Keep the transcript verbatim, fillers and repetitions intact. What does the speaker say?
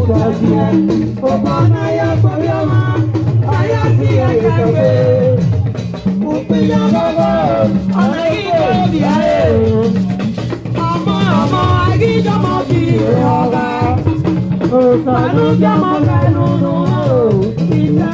Ọkpa na ya kpọrọ ọmwa, a ya si ẹkẹgbe. Ukpiyọ bọbọ, ọna ghi kpọrọ ovbi ẹre. Ọmọ, ọmọ, a ghi dọmọ fi ọgha. Osanobia ọmọ gha nunu, ita.